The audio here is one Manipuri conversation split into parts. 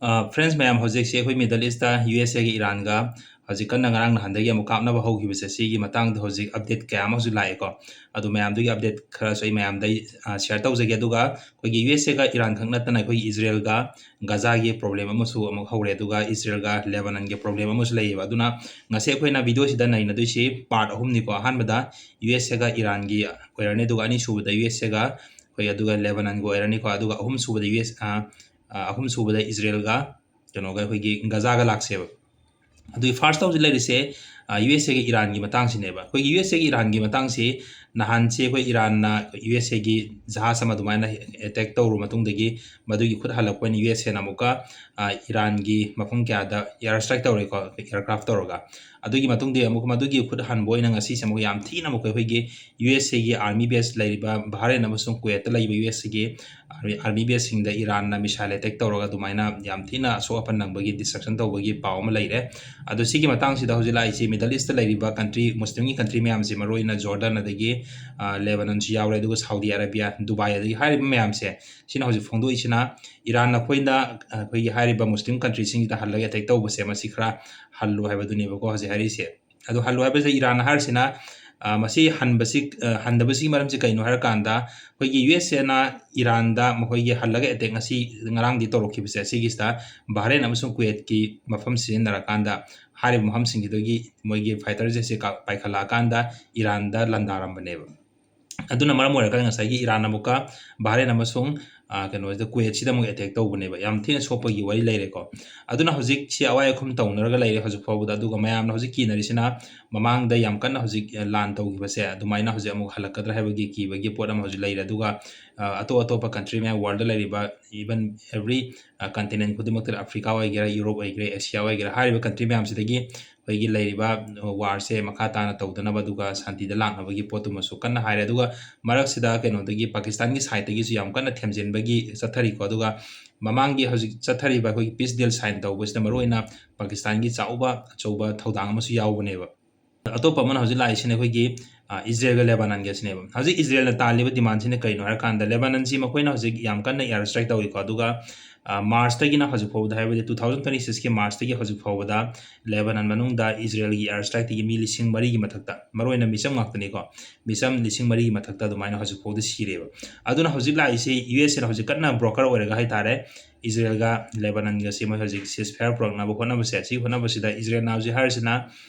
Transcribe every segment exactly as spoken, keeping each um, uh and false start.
ꯑ, friends ꯃꯌꯥꯝ, ꯍꯧꯖꯤꯛꯁꯦ ꯑꯩꯈꯣꯏ Middle East ꯇ ꯌꯨ ꯑꯦꯁ ꯑꯦꯒ ꯏꯔꯥꯟꯒ ꯍꯧꯖꯤꯛ ꯀꯟꯅ ꯉꯔꯥꯡ ꯅꯍꯥꯟꯗꯒꯤ ꯑꯃꯨꯛ ꯀꯥꯞꯅꯕ ꯍꯧꯈꯤꯕꯁꯦ, ꯁꯤꯒꯤ ꯃꯇꯥꯡꯗ ꯍꯧꯖꯤꯛ update ꯀꯌꯥ ꯑꯃꯁꯨ ꯂꯥꯛꯑꯦꯀꯣ꯫ ꯑꯗꯨ ꯃꯌꯥꯝꯗꯨꯒꯤ update ꯈꯔꯁꯨ ꯑꯩ ꯃꯌꯥꯝꯗ ꯑꯩ, ꯑ, share ꯇꯧꯖꯒꯦ꯫ ꯑꯗꯨꯒ ꯑꯩꯈꯣꯏꯒꯤ ꯌꯨ ꯑꯦꯁ ꯑꯦꯒ ꯏꯔꯥꯟ ꯈꯛ ꯅꯠꯇꯅ ꯑꯩꯈꯣꯏꯒꯤ ꯏꯖꯔꯦꯜꯒ ꯒꯖꯥꯒꯤ problem ꯑꯃꯁꯨ ꯑꯃꯨꯛ ꯍꯧꯔꯦ, ꯑꯗꯨꯒ ꯏꯖꯔꯦꯜꯒ ꯂꯦꯕꯥꯅꯟꯒꯤ problem ꯑꯃꯁꯨ ꯂꯩꯌꯦꯕ꯫ ꯑꯗꯨꯅ ꯉꯁꯤ ꯑꯩꯈꯣꯏꯅ video ꯁꯤꯗ ꯅꯩꯅꯗꯣꯏꯁꯤ part ꯑꯍꯨꯝꯅꯤꯀꯣ꯫ ꯑꯍꯥꯟꯕꯗ ꯌꯨ ꯑꯦꯁ ꯑꯦꯒ ꯏꯔꯥꯟꯒꯤ ꯑꯣꯏꯔꯅꯤ, ꯑꯗꯨꯒ ꯑꯅꯤꯁꯨꯕꯗ ꯌꯨ ꯑꯦꯁ ꯑꯦꯒ ꯑꯩꯈꯣꯏ, ꯑꯗꯨꯒ ꯂꯦꯕꯥꯅꯟꯒ ꯑꯣꯏꯔꯅꯤꯀꯣ, ꯑꯗꯨꯒ ꯑꯍꯨꯝꯁꯨꯕꯗ ꯌꯨ ꯑꯦꯁ, ꯑ, ꯑ, ꯑꯍꯨꯝꯁꯨꯕꯗ ꯏꯖꯔꯦꯜꯒ ꯀꯩꯅꯣꯒ ꯑꯩꯈꯣꯏꯒꯤ ꯒꯖꯥꯒ ꯂꯥꯛꯁꯦꯕ꯫ ꯑꯗꯨꯒꯤ first ꯍꯧꯖꯤꯛ ꯂꯩꯔꯤꯁꯦ, ꯑ, ꯌꯨ ꯑꯦꯁ ꯑꯦꯒ ꯏꯔꯥꯟꯒꯤ ꯃꯇꯥꯡꯁꯤꯅꯦꯕ꯫ ꯑꯩꯈꯣꯏꯒꯤ ꯌꯨ ꯑꯦꯁ ꯑꯦꯒ ꯏꯔꯥꯟꯒꯤ ꯃꯇꯥꯡꯁꯤ ꯅꯍꯥꯟꯁꯦ ꯑꯩꯈꯣꯏ ꯏꯔꯥꯟꯅ ꯌꯨ ꯑꯦꯁ ꯑꯦꯒꯤ ꯖꯍꯥꯖ ꯑꯃ ꯑꯗꯨꯃꯥꯏꯅ attack ꯇꯧꯔꯨ ꯃꯇꯨꯡꯗꯒꯤ ꯃꯗꯨꯒꯤ ꯈꯨꯠ ꯍꯜꯂꯛꯄ ꯑꯣꯏꯅ ꯌꯨ ꯑꯦꯁ ꯑꯦꯅ ꯑꯃꯨꯛꯀ, ꯑ, ꯏꯔꯥꯟꯒꯤ ꯃꯐꯝ ꯀꯌꯥꯗ air strike ꯇꯧꯔꯦꯀꯣ, aircraft ꯇꯧꯔꯒ꯫ ꯑꯗꯨꯒꯤ ꯃꯇꯨꯡꯗꯒꯤ ꯑꯃꯨꯛ ꯃꯗꯨꯒꯤ ꯈꯨꯠ ꯍꯟꯕ ꯑꯣꯏꯅ ꯉꯁꯤꯁꯦ ꯑꯃꯨꯛ ꯌꯥꯝ ꯊꯤꯅ ꯑꯃꯨꯛ ꯑꯩꯈꯣꯏꯒꯤ ꯌꯨ ꯑꯦꯁ ꯑꯦꯒꯤ army base ꯂꯩꯔꯤꯕ ꯕꯍꯔꯦꯟ ꯑꯃꯁꯨꯡ ꯀꯨꯋꯦꯠꯇ ꯂꯩꯕ ꯌꯨ ꯑꯦꯁ ꯑꯦꯒꯤ army, army baseꯁꯤꯡꯗ ꯏꯔꯥꯟꯅ missile attack ꯇꯧꯔꯒ ꯑꯗꯨꯃꯥꯏꯅ ꯌꯥꯝ ꯊꯤꯅ ꯑꯁꯣꯛ ꯑꯄꯟ ꯅꯪꯕꯒꯤ, destruction ꯇꯧꯕꯒꯤ ꯄꯥꯎ ꯑꯃ ꯂꯩꯔꯦ꯫ ꯑꯗꯣ ꯁꯤꯒꯤ ꯃꯇꯥꯡꯁꯤꯗ ꯍꯧꯖꯤꯛ ꯂꯥꯛꯏꯁꯤ Middle Eastꯇ ꯂꯩꯔꯤꯕ country, ꯃꯨꯁꯂꯤꯝꯒꯤ country ꯃꯌꯥꯝꯁꯤ, ꯃꯔꯨꯑꯣꯏꯅ ꯖꯣꯔꯗꯟ, ꯑꯗꯒꯤ, ꯑ, ꯂꯦꯕꯥꯅꯟꯁꯨ ꯌꯥꯎꯔꯦ, ꯑꯗꯨꯒ ꯁꯥꯎꯗꯤ ꯑꯔꯥꯕꯤꯌꯥ, ꯗꯨꯕꯥꯏ, ꯑꯗꯒꯤ ꯍꯥꯏꯔꯤꯕ ꯃꯌꯥꯝꯁꯦ, ꯁꯤꯅ ꯍꯧꯖꯤꯛ ꯐꯣꯡꯗꯣꯛꯏꯁꯤꯅ ꯏꯔꯥꯟ ꯑꯩꯈꯣꯏꯅ, ꯑ, ꯑꯩꯈꯣꯏꯒꯤ ꯍꯥꯏꯔꯤꯕ ꯃꯨꯁꯂꯤꯝ countryꯁꯤꯡꯁꯤꯗ ꯍꯜꯂꯒ attack ꯇꯧꯕꯁꯦ, ꯃꯁꯤ ꯈꯔ ꯍꯜꯂꯨ ꯍꯥꯏꯕꯗꯨꯅꯦꯕꯀꯣ ꯍꯧꯖꯤꯛ ꯍꯥꯏꯔꯤꯁꯦ꯫ ꯑꯗꯣ ꯍꯜꯂꯨ ꯍꯥꯏꯕꯁꯦ ꯏꯔꯥꯟ ꯍꯥꯏꯔꯤꯁꯤꯅ, ꯑ, ꯃꯁꯤ ꯍꯟꯕꯁꯤ, ꯑ, ꯍꯟꯗꯕꯁꯤꯒꯤ ꯃꯔꯝꯁꯤ ꯀꯩꯅꯣ ꯍꯥꯏꯔꯀꯥꯟꯗ, ꯑꯩꯈꯣꯏꯒꯤ ꯌꯨ ꯑꯦꯁ ꯑꯦꯅ ꯏꯔꯥꯟꯗ ꯃꯈꯣꯏꯒꯤ ꯍꯜꯂꯒ attack ꯉꯁꯤ ꯉꯔꯥꯡꯗꯤ ꯇꯧꯔꯛꯈꯤꯕꯁꯦ, ꯑꯁꯤꯒꯤꯁꯤꯗ ꯕꯍꯔꯦꯟ ꯑꯃꯁꯨꯡ ꯀꯨꯋꯦꯠꯀꯤ ꯃꯐꯝ ꯁꯤꯖꯤꯟꯅꯔꯀꯥꯟꯗ ꯍꯥꯏꯔꯤꯕ ꯃꯐꯝꯁꯤꯡꯁꯤꯗꯒꯤ ꯃꯣꯏꯒꯤ fighter jetꯁꯦ ꯀꯥ-, ꯄꯥꯏꯈꯠꯂꯛꯑꯀꯥꯟꯗ ꯏꯔꯥꯟꯗ ꯂꯥꯟꯗꯥꯔꯝꯕꯅꯦꯕ꯫ ꯑꯗꯨꯅ ꯃꯔꯝ ꯑꯣꯏꯔꯀꯥꯟꯗ ꯉꯁꯥꯏꯒꯤ ꯏꯔꯥꯟ ꯑꯃꯨꯛꯀ ꯕꯍꯔꯦꯟ ꯑꯃꯁꯨꯡ, ꯑ, ꯀꯩꯅꯣꯁꯤꯗ, ꯀꯨꯋꯦꯠꯁꯤꯗ ꯑꯃꯨꯛ attack ꯇꯧꯕꯅꯦꯕ꯫ ꯌꯥꯝ ꯊꯤꯅ ꯁꯣꯛꯄꯒꯤ ꯋꯥꯔꯤ ꯂꯩꯔꯦꯀꯣ꯫ ꯑꯗꯨꯅ ꯍꯧꯖꯤꯛꯁꯤ ꯑꯋꯥꯏ ꯑꯈꯨꯝ ꯇꯧꯅꯔꯒ ꯂꯩꯔꯦ ꯍꯧꯖꯤꯛ ꯐꯥꯎꯕꯗ꯫ ꯑꯗꯨꯒ ꯃꯌꯥꯝꯅ ꯍꯧꯖꯤꯛ ꯀꯤꯅꯔꯤꯁꯤꯅ ꯃꯃꯥꯡꯗ ꯌꯥꯝ ꯀꯟꯅ ꯍꯧꯖꯤꯛ, ꯑ, ꯂꯥꯟ ꯇꯧꯈꯤꯕꯁꯦ ꯑꯗꯨꯃꯥꯏꯅ ꯍꯧꯖꯤꯛ ꯑꯃꯨꯛ ꯍꯜꯂꯛꯀꯗ꯭ꯔꯥ ꯍꯥꯏꯕꯒꯤ ꯀꯤꯕꯒꯤ ꯄꯣꯠ ꯑꯃ ꯍꯧꯖꯤꯛ ꯂꯩꯔꯦ꯫ ꯑꯗꯨꯒ, ꯑ, ꯑꯇꯣꯞ ꯑꯇꯣꯞꯄ country ꯃꯌꯥꯝ, worldꯗ ꯂꯩꯔꯤꯕ even every, ꯑ, continent ꯈꯨꯗꯤꯡꯃꯛꯇ, ꯑꯐ꯭ꯔꯤꯀꯥ ꯑꯣꯏꯒꯦꯔꯥ, ꯌꯨꯔꯣꯞ ꯑꯣꯏꯒꯦꯔꯥ, ꯑꯦꯁꯤꯌꯥ ꯑꯣꯏꯒꯦꯔꯥ, ꯍꯥꯏꯔꯤꯕ country ꯃꯌꯥꯝꯁꯤꯗꯒꯤ ꯑꯩꯈꯣꯏꯒꯤ ꯂꯩꯔꯤꯕ warꯁꯦ ꯃꯈꯥ ꯇꯥꯅ ꯇꯧꯗꯅꯕ ꯑꯗꯨꯒ ꯁꯥꯟꯇꯤꯗ ꯂꯥꯛꯅꯕꯒꯤ ꯄꯣꯠꯇꯨꯃꯁꯨ ꯀꯟꯅ ꯍꯥꯏꯔꯦ꯫ ꯑꯗꯨꯒ ꯃꯔꯛꯁꯤꯗ ꯀꯩꯅꯣꯗꯒꯤ ꯄꯥꯀꯤꯁꯇꯥꯟꯒꯤ sideꯇꯒꯤꯁꯨ ꯌꯥꯝ ꯀꯟꯅ ꯊꯦꯝꯖꯤꯟꯕꯒꯤ ꯆꯠꯊꯔꯤꯀꯣ꯫ ꯑꯗꯨꯒ ꯃꯃꯥꯡꯒꯤ ꯍꯧꯖꯤꯛ ꯆꯠꯊꯔꯤꯕ ꯑꯩꯈꯣꯏꯒꯤ peace deal sign ꯇꯧꯕꯁꯤꯗ ꯃꯔꯨꯑꯣꯏꯅ ꯄꯥꯀꯤꯁꯇꯥꯟꯒꯤ ꯆꯥꯎꯕ ꯑꯆꯧꯕ ꯊꯧꯗꯥꯡ ꯑꯃꯁꯨ ꯌꯥꯎꯕꯅꯦꯕ꯫ ꯑꯇꯣꯞꯄ ꯑꯃꯅ ꯍꯧꯖꯤꯛ ꯂꯥꯛꯏꯁꯤꯅ ꯑꯩꯈꯣꯏꯒꯤ, ꯑ, ꯏꯖꯔꯦꯜꯒ ꯂꯦꯕꯥꯅꯟꯒ ꯑꯁꯤꯅꯦꯕ꯫ ꯍꯧꯖꯤꯛ ꯏꯖꯔꯦꯜꯅ ꯇꯥꯜꯂꯤꯕ demandꯁꯤꯅ ꯀꯩꯅꯣ ꯍꯥꯏꯔꯀꯥꯟꯗ, ꯂꯦꯕꯥꯅꯟꯁꯤ ꯃꯈꯣꯏꯅ ꯍꯧꯖꯤꯛ ꯌꯥꯝ ꯀꯟꯅ air strike ꯇꯧꯔꯤꯀꯣ꯫ ꯑꯗꯨꯒ ꯃꯥꯔꯁꯇꯒꯤꯅ ꯍꯧꯖꯤꯛ ꯐꯥꯎꯕꯗ, ꯍꯥꯏꯕꯗꯤ two thousand twenty sixꯀꯤ ꯃꯥꯔꯁꯇꯒꯤ ꯍꯧꯖꯤꯛ ꯐꯥꯎꯕꯗ ꯂꯦꯕꯅꯟ ꯃꯅꯨꯡꯗ ꯏꯖꯔꯦꯜꯒꯤ ꯑꯦꯌꯔ ꯁ꯭ꯇ꯭ꯔꯥꯏꯛꯇꯒꯤ ꯃꯤ ꯂꯤꯁꯤꯡ ꯃꯔꯤꯒꯤ ꯃꯊꯛꯇ, ꯃꯔꯨꯑꯣꯏꯅ ꯃꯤꯆꯝ ꯉꯥꯛꯇꯅꯤꯀꯣ, ꯃꯤꯆꯝ ꯂꯤꯁꯤꯡ ꯃꯔꯤꯒꯤ ꯃꯊꯛꯇ ꯑꯗꯨꯃꯥꯏꯅ ꯍꯧꯖꯤꯛ ꯐꯥꯎꯗ ꯁꯤꯔꯦꯕ꯫ ꯑꯗꯨꯅ ꯍꯧꯖꯤꯛ ꯂꯥꯛꯏꯁꯤ ꯌꯨ ꯑꯦꯁ ꯑꯦꯅ ꯍꯧꯖꯤꯛ ꯀꯟꯅ ꯕ꯭ꯔꯣꯀꯔ ꯑꯣꯏꯔꯒ ꯍꯥꯏꯇꯥꯔꯦ, ꯏꯖꯔꯦꯜꯒ ꯂꯦꯕꯅꯟꯒꯁꯤ ꯃꯣꯏ ꯍꯧꯖꯤꯛ ceasefire ꯄꯨꯔꯛꯅꯕ ꯍꯣꯠꯅꯕꯁꯦ꯫ ꯁꯤ ꯍꯣꯠꯅꯕꯁꯤꯗ ꯏꯖꯔꯦꯜꯅ ꯍꯧꯖꯤꯛ ꯍꯥꯏꯔꯤꯁꯤꯅ,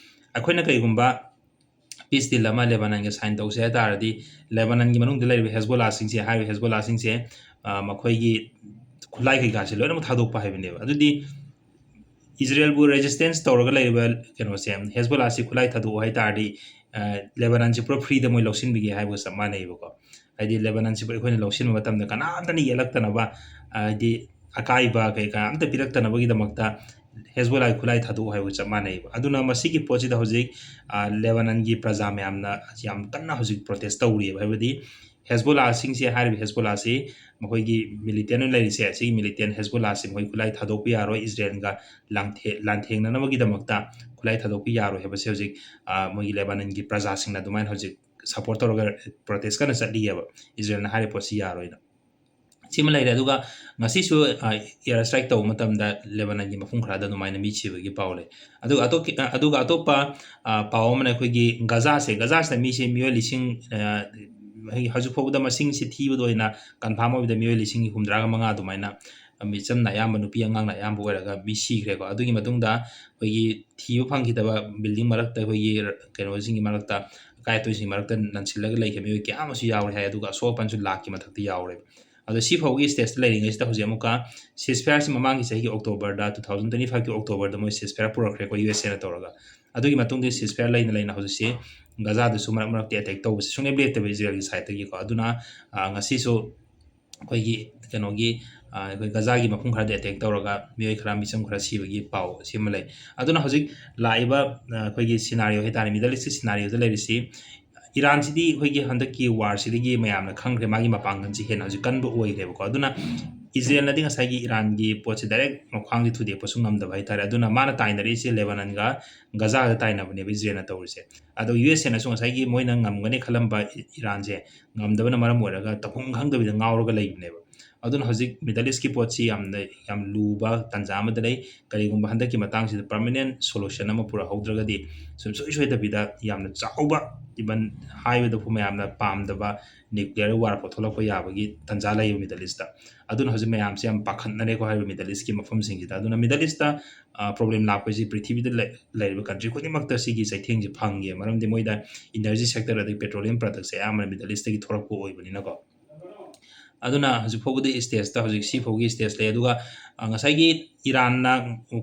ꯑꯩꯈꯣꯏꯅ ꯀꯩꯒꯨꯝꯕ ꯄꯤꯁ ꯗꯤꯜ ꯑꯃ ꯂꯦꯕꯅꯟꯒ ꯁꯥꯏꯟ ꯇꯧꯁꯦ ꯍꯥꯏ ꯇꯥꯔꯗꯤ, ꯂꯦꯕꯅꯟꯒꯤ ꯃꯅꯨꯡꯗ ꯂꯩꯔꯤꯕ ꯍꯦꯖꯕꯣꯂꯥꯁꯤꯡꯁꯦ, ꯍꯥꯏꯔꯤꯕ ꯍꯦꯖꯕꯣꯂꯥꯁꯤꯡꯁꯦ, ꯑ, ꯃꯈꯣꯏꯒꯤ ꯈꯨꯠꯂꯥꯏ ꯀꯩꯀꯥꯁꯦ ꯂꯣꯏꯅꯃꯛ ꯊꯥꯗꯣꯛꯄ ꯍꯥꯏꯕꯅꯦꯕ꯫ ꯑꯗꯨꯗꯤ ꯏꯖꯔꯦꯜꯕꯨ ꯔꯦꯖꯤꯁꯇꯦꯟꯁ ꯇꯧꯔꯒ ꯂꯩꯔꯤꯕ ꯀꯩꯅꯣꯁꯦ, ꯍꯦꯖꯕꯣꯂꯥꯁꯤ ꯈꯨꯠꯂꯥꯏ ꯊꯥꯗꯣꯛꯑꯣ ꯍꯥꯏ ꯇꯥꯔꯗꯤ, ꯑ, ꯂꯦꯕꯅꯟꯁꯤ ꯄꯨꯔꯥ ꯐ꯭ꯔꯤꯗ ꯃꯣꯏ ꯂꯧꯁꯤꯟꯕꯤꯒꯦ ꯍꯥꯏꯕꯒ ꯆꯞ ꯃꯥꯟꯅꯩꯕꯀꯣ꯫ ꯍꯥꯏꯗꯤ ꯂꯦꯕꯅꯟꯁꯤꯕꯨ ꯑꯩꯈꯣꯏꯅ ꯂꯧꯁꯤꯟꯕ ꯃꯇꯝꯗ ꯀꯅꯥꯝꯇꯅ ꯌꯦꯠꯂꯛꯇꯅꯕ, ꯍꯥꯏꯗꯤ ꯑꯀꯥꯏꯕ ꯀꯩꯀꯥ ꯑꯝꯇ ꯄꯤꯔꯛꯇꯅꯕꯒꯤꯗꯃꯛꯇ ꯍꯦꯖꯕꯣꯂꯥꯒꯤ ꯈꯨꯠꯂꯥꯏ ꯊꯥꯗꯣꯛꯑꯣ ꯍꯥꯏꯕꯒ ꯆꯞ ꯃꯥꯟꯅꯩꯕ꯫ ꯑꯗꯨꯅ ꯃꯁꯤꯒꯤ ꯄꯣꯠꯁꯤꯗ ꯍꯧꯖꯤꯛ, ꯑ, ꯂꯦꯕꯅꯟꯒꯤ ꯄ꯭ꯔꯖꯥ ꯃꯌꯥꯝꯅ ꯌꯥꯝ ꯀꯟꯅ ꯍꯧꯖꯤꯛ ꯄ꯭ꯔꯣꯇꯦꯁ ꯇꯧꯔꯤꯑꯕ꯫ ꯍꯥꯏꯕꯗꯤ ꯍꯦꯖꯕꯣꯂꯥꯁꯤꯡꯁꯦ, ꯍꯥꯏꯔꯤꯕ ꯍꯦꯖꯕꯣꯂꯥꯁꯤ ꯃꯈꯣꯏꯒꯤ ꯃꯤꯂꯤꯇꯦꯟ ꯑꯣꯏꯅ ꯂꯩꯔꯤꯁꯦ, ꯑꯁꯤꯒꯤ ꯃꯤꯂꯤꯇꯦꯟ ꯍꯦꯖꯕꯣꯂꯥꯁꯤ ꯃꯈꯣꯏ ꯈꯨꯠꯂꯥꯏ ꯊꯥꯗꯣꯛꯄ ꯌꯥꯔꯣꯏ, ꯏꯖꯔꯦꯜꯒ ꯂꯥꯟꯊꯦ-, ꯂꯥꯟꯊꯦꯡꯅꯅꯕꯒꯤꯗꯃꯛꯇ ꯈꯨꯠꯂꯥꯏ ꯊꯥꯗꯣꯛꯄ ꯌꯥꯔꯣꯏ ꯍꯥꯏꯕꯁꯦ ꯍꯧꯖꯤꯛ, ꯑ, ꯃꯣꯏꯒꯤ ꯂꯦꯕꯥꯅꯟꯒꯤ ꯄ꯭ꯔꯖꯥꯁꯤꯡꯅ ꯑꯗꯨꯃꯥꯏꯅ ꯍꯧꯖꯤꯛ ꯁꯄꯣꯔꯠ ꯇꯧꯔꯒ ꯄ꯭ꯔꯣꯇꯦꯁ ꯀꯟꯅ ꯆꯠꯂꯤꯑꯕ, ꯏꯖꯔꯦꯜꯅ ꯍꯥꯏꯔꯤꯕ ꯄꯣꯠꯁꯤ ꯌꯥꯔꯣꯏꯅ꯫ ꯁꯤꯃ ꯂꯩꯔꯦ꯫ ꯑꯗꯨꯒ ꯉꯁꯤꯁꯨ, ꯑ, ꯑꯦꯌꯔ ꯁ꯭ꯇ꯭ꯔꯥꯏꯛ ꯇꯧꯕ ꯃꯇꯝꯗ ꯂꯦꯕꯥꯅꯟꯒꯤ ꯃꯐꯝ ꯈꯔꯗ ꯑꯗꯨꯃꯥꯏꯅ ꯃꯤ ꯁꯤꯕꯒꯤ ꯄꯥꯎ ꯂꯩ꯫ ꯑꯗꯨꯒ ꯑꯇꯣꯞ-, ꯑ, ꯑꯗꯨꯒ ꯑꯇꯣꯞꯄ, ꯑ, ꯄꯥꯎ ꯑꯃꯅ ꯑꯩꯈꯣꯏꯒꯤ ꯒꯖꯥꯁꯦ, ꯒꯖꯥꯁꯤꯗ ꯃꯤꯁꯦ ꯃꯤꯑꯣꯏ ꯂꯤꯁꯤꯡ, ꯑ, ꯍꯧꯖꯤꯛ ꯐꯥꯎꯕꯗ ꯃꯁꯤꯡꯁꯦ ꯊꯤꯕꯗ ꯑꯣꯏꯅ ꯀꯟꯐꯥꯔꯝ ꯑꯣꯏꯕꯗ ꯃꯤꯑꯣꯏ ꯂꯤꯁꯤꯡ ꯍꯨꯝꯗ꯭ꯔꯥꯒ ꯃꯉꯥ ꯑꯗꯨꯃꯥꯏꯅ ꯃꯤꯆꯝꯅ ꯑꯌꯥꯝꯕ, ꯅꯨꯄꯤ ꯑꯉꯥꯡꯅ ꯑꯌꯥꯝꯕ ꯑꯣꯏꯔꯒ ꯃꯤ ꯁꯤꯈ꯭ꯔꯦꯀꯣ꯫ ꯑꯗꯨꯒꯤ ꯃꯇꯨꯡꯗ ꯑꯩꯈꯣꯏꯒꯤ ꯊꯤꯕ ꯐꯪꯈꯤꯗꯕ ꯕꯤꯜꯗꯤꯡ ꯃꯔꯛꯇ, ꯑꯩꯈꯣꯏꯒꯤ ꯀꯩꯅꯣꯁꯤꯡꯒꯤ ꯃꯔꯛꯇ, ꯑꯀꯥꯏ ꯑꯇꯣꯏꯁꯤꯡꯒꯤ ꯃꯔꯛꯇ ꯅꯟꯁꯤꯜꯂꯒ ꯂꯩꯈꯤꯕ ꯃꯤꯑꯣꯏ ꯀꯌꯥ ꯑꯃꯁꯨ ꯌꯥꯎꯔꯦ ꯍꯥꯏ, ꯑꯗꯨꯒ ꯑꯁꯣꯛ ꯑꯄꯟꯁꯨ ꯂꯥꯛꯀꯤ ꯃꯊꯛꯇ ꯌꯥꯎꯔꯦ꯫ ꯑꯗꯣ ꯁꯤ ꯐꯥꯎꯒꯤ ꯁ꯭ꯇꯦꯖꯇ ꯂꯩꯔꯤꯉꯩꯁꯤꯗ ꯍꯧꯖꯤꯛ ꯑꯃꯨꯛꯀ ceasefire ꯁꯤ ꯃꯃꯥꯡꯒꯤ ꯆꯍꯤꯒꯤ ꯑꯣꯛꯇꯣꯕꯔꯗ, two thousand twenty five ꯀꯤ ꯑꯣꯛꯇꯣꯕꯔꯗ ꯃꯣꯏ ceasefire ꯄꯨꯔꯛꯈ꯭ꯔꯦꯀꯣ, ꯌꯨ ꯑꯦꯁ ꯑꯦꯅ ꯇꯧꯔꯒ꯫ ꯑꯗꯨꯒꯤ ꯃꯇꯨꯡꯗ ceasefire ꯂꯩꯅ ꯂꯩꯅ ꯍꯧꯖꯤꯛꯁꯤ ꯒꯖꯥꯗꯁꯨ ꯃꯔꯛ ꯃꯔꯛꯇ ꯑꯦꯇꯦꯛ ꯇꯧꯕꯁꯦ ꯁꯨꯡꯂꯦꯞ ꯂꯦꯞꯇꯕ ꯏꯖꯔꯦꯜꯒꯤ ꯁꯥꯏꯠꯇꯒꯤꯀꯣ꯫ ꯑꯗꯨꯅ, ꯑ, ꯉꯁꯤꯁꯨ ꯑꯩꯈꯣꯏꯒꯤ ꯀꯩꯅꯣꯒꯤ, ꯑ, ꯑꯩꯈꯣꯏ ꯒꯖꯥꯒꯤ ꯃꯐꯝ ꯈꯔꯗ ꯑꯦꯇꯦꯛ ꯇꯧꯔꯒ ꯃꯤꯑꯣꯏ ꯈꯔ, ꯃꯤꯆꯝ ꯈꯔ ꯁꯤꯕꯒꯤ ꯄꯥꯎ ꯁꯤꯃ ꯂꯩ꯫ ꯑꯗꯨꯅ ꯍꯧꯖꯤꯛ ꯂꯥꯛꯏꯕ, ꯑ, ꯑꯩꯈꯣꯏꯒꯤ ꯁꯤꯅꯥꯔꯤꯑꯣ ꯍꯥꯏꯇꯥꯔꯦ, ꯃꯤꯗꯜ ꯏꯁꯀꯤ ꯁꯤꯅꯥꯔꯤꯑꯣꯗ ꯂꯩꯔꯤꯁꯤ, ꯏꯔꯥꯟꯁꯤꯗꯤ ꯑꯩꯈꯣꯏꯒꯤ ꯍꯟꯗꯛꯀꯤ ꯋꯥꯔꯁꯤꯗꯒꯤ ꯃꯌꯥꯝꯅ ꯈꯪꯈ꯭ꯔꯦ, ꯃꯥꯒꯤ ꯃꯄꯥꯡꯒꯜꯁꯤ ꯍꯦꯟꯅ ꯍꯧꯖꯤꯛ ꯀꯟꯕ ꯑꯣꯏꯈ꯭ꯔꯦꯕꯀꯣ꯫ ꯑꯗꯨꯅ ꯏꯖꯔꯦꯜꯅꯗꯤ ꯉꯁꯥꯏꯒꯤ ꯏꯔꯥꯟꯒꯤ ꯄꯣꯠꯁꯤ ꯗꯥꯏꯔꯦꯛ ꯃꯈ꯭ꯋꯥꯡꯁꯤ ꯊꯨꯗꯦꯛꯄꯁꯨ ꯉꯝꯗꯕ ꯍꯥꯏꯇꯥꯔꯦ꯫ ꯑꯗꯨꯅ ꯃꯥꯅ ꯇꯥꯏꯅꯔꯛꯏꯁꯦ ꯂꯦꯕꯥꯅꯟꯒ ꯒꯖꯥꯒ ꯇꯥꯏꯅꯕꯅꯦꯕ ꯏꯖꯔꯦꯜꯅ ꯇꯧꯔꯤꯁꯦ꯫ ꯑꯗꯣ ꯌꯨ ꯑꯦꯁ ꯑꯦꯅꯁꯨ ꯉꯁꯥꯏꯒꯤ ꯃꯣꯏꯅ ꯉꯝꯒꯅꯤ ꯈꯜꯂꯝꯕ ꯏ-, ꯏꯔꯥꯟꯁꯦ ꯉꯝꯗꯕꯅ ꯃꯔꯝ ꯑꯣꯏꯔꯒ ꯇꯧꯐꯝ ꯈꯪꯗꯕꯤꯗ ꯉꯥꯎꯔꯒ ꯂꯩꯕꯅꯦꯕ꯫ ꯑꯗꯨꯅ ꯍꯧꯖꯤꯛ Middle Eastꯀꯤ ꯄꯣꯠꯁꯤ ꯌꯥꯝꯅ, ꯌꯥꯝ ꯂꯨꯕ ꯇꯥꯟꯖꯥ ꯑꯃꯗ ꯂꯩ꯫ ꯀꯔꯤꯒꯨꯝꯕ ꯍꯟꯗꯛꯀꯤ ꯃꯇꯥꯡꯁꯤꯗ permanent solution ꯑꯃ ꯄꯨꯔꯛꯍꯧꯗ꯭ꯔꯒꯗꯤ, ꯁꯨꯡꯁꯣꯏ ꯁꯣꯏꯗꯕꯤꯗ ꯌꯥꯝꯅ ꯆꯥꯎꯕ, even ꯍꯥꯏꯕꯗꯐꯥꯎ ꯃꯌꯥꯝꯅ ꯄꯥꯝꯗꯕ nuclear war ꯐꯥꯎ ꯊꯣꯛꯂꯛꯄ ꯌꯥꯕꯒꯤ ꯇꯥꯟꯖꯥ ꯂꯩꯌꯦꯕ Middle Eastꯇ꯫ ꯑꯗꯨꯅ ꯍꯧꯖꯤꯛ ꯃꯌꯥꯝꯁꯦ ꯌꯥꯝ ꯄꯥꯈꯠꯅꯔꯦꯀꯣ, ꯍꯥꯏꯔꯤꯕ Middle Eastꯀꯤ ꯃꯐꯝꯁꯤꯡꯁꯤꯗ꯫ ꯑꯗꯨꯅ Middle Eastꯇ, ꯑ, problem ꯂꯥꯛꯄꯁꯤ ꯄ꯭ꯔꯤꯊꯤꯕꯤꯗ ꯂꯩ-, ꯂꯩꯔꯤꯕ country ꯈꯨꯗꯤꯡꯃꯛꯇ ꯁꯤꯒꯤ ꯆꯩꯊꯦꯡꯁꯤ ꯐꯪꯉꯦ꯫ ꯃꯔꯝꯗꯤ ꯃꯣꯏꯗ energy sector ꯑꯗꯩ petroleum productꯁꯦ ꯑꯌꯥꯝꯕꯅ Middle Eastꯇꯒꯤ ꯊꯣꯛꯂꯛꯄ ꯑꯣꯏꯕꯅꯤꯅꯀꯣ꯫ ꯑꯗꯨꯅ ꯍꯧꯖꯤꯛ ꯐꯥꯎꯕꯗꯤ stageꯇ ꯍꯧꯖꯤꯛ ꯁꯤ ꯐꯥꯎꯒꯤ stage ꯂꯩ꯫ ꯑꯗꯨꯒ, ꯑ, ꯉꯁꯥꯏꯒꯤ ꯏꯔꯥꯟꯅ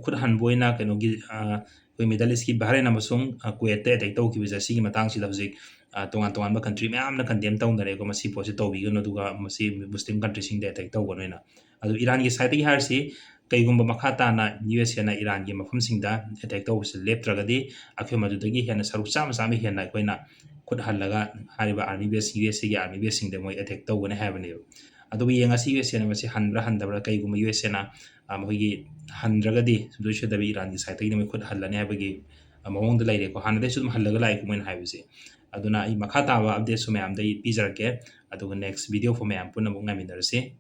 ꯈꯨꯠ ꯍꯟꯕ ꯑꯣꯏꯅ ꯀꯩꯅꯣꯒꯤ, ꯑ, ꯑꯩꯈꯣꯏ Middle Eastꯀꯤ ꯕꯍꯔꯦꯟ ꯑꯃꯁꯨꯡ, ꯑ, ꯀꯨꯋꯦꯠꯇ attack ꯇꯧꯈꯤꯕꯁꯦ, ꯁꯤꯒꯤ ꯃꯇꯥꯡꯁꯤꯗ ꯍꯧꯖꯤꯛ, ꯑ, ꯇꯣꯉꯥꯟ ꯇꯣꯉꯥꯟꯕ country ꯃꯌꯥꯝꯅ condemn ꯇꯧꯅꯔꯦꯀꯣ, ꯃꯁꯤ ꯄꯣꯠꯁꯤ ꯇꯧꯕꯤꯒꯅꯨ, ꯑꯗꯨꯒ ꯃꯁꯤ Muslim countryꯁꯤꯡꯗ attack ꯇꯧꯒꯅꯨ ꯍꯥꯏꯅ꯫ ꯑꯗꯨ ꯏꯔꯥꯟꯒꯤ sideꯇꯒꯤ ꯍꯥꯏꯔꯁꯤ, ꯀꯩꯒꯨꯝꯕ ꯃꯈꯥ ꯇꯥꯅ USAꯅ ꯏꯔꯥꯟꯒꯤ ꯃꯐꯝꯁꯤꯡꯗ attack ꯇꯧꯕꯁꯤ ꯂꯦꯞꯇ꯭ꯔꯒꯗꯤ, ꯑꯩꯈꯣꯏ ꯃꯗꯨꯗꯒꯤ ꯍꯦꯟꯅ ꯁꯔꯨꯛ ꯆꯥꯝꯃ ꯆꯥꯝꯃ ꯍꯦꯟꯅ ꯑꯩꯈꯣꯏꯅ ꯈꯨꯠ ꯍꯜꯂꯒ ꯍꯥꯏꯔꯤꯕ army base, USAꯒꯤ army baseꯁꯤꯡꯗ ꯃꯣꯏ attack ꯇꯧꯒꯅꯤ ꯍꯥꯏꯕꯅꯦꯕ꯫ ꯑꯗꯨꯕꯨ ꯌꯦꯡꯉꯁꯤ USAꯅ ꯃꯁꯤ ꯍꯟꯕ꯭ꯔꯥ ꯍꯟꯗꯕ꯭ꯔꯥ꯫ ꯀꯩꯒꯨꯝꯕ USAꯅ, ꯑ, ꯃꯈꯣꯏꯒꯤ ꯍꯟꯗ꯭ꯔꯒꯗꯤ ꯁꯨꯡꯁꯣꯏ ꯁꯣꯏꯗꯕꯤ ꯏꯔꯥꯟꯒꯤ sideꯇꯒꯤꯗꯤ ꯃꯣꯏ ꯈꯨꯠ ꯍꯜꯂꯅꯤ ꯍꯥꯏꯕꯒꯤ, ꯑ, ꯃꯑꯣꯡꯗ ꯂꯩꯔꯦꯀꯣ꯫ ꯍꯥꯟꯅꯗꯩꯁꯨ ꯑꯗꯨꯝ ꯍꯜꯂꯒ ꯂꯥꯛꯏꯀꯣ ꯃꯣꯏꯅ ꯍꯥꯏꯕꯁꯦ꯫ ꯑꯗꯨꯅ ꯑꯩ ꯃꯈꯥ ꯇꯥꯕ updateꯁꯨ ꯃꯌꯥꯝꯗ ꯑꯩ ꯄꯤꯖꯔꯛꯀꯦ꯫ ꯑꯗꯨꯒ next video ꯐꯥꯎ ꯃꯌꯥꯝ ꯄꯨꯟꯅ ꯑꯃꯨꯛ ꯉꯥꯏꯃꯤꯟꯅꯔꯁꯤ꯫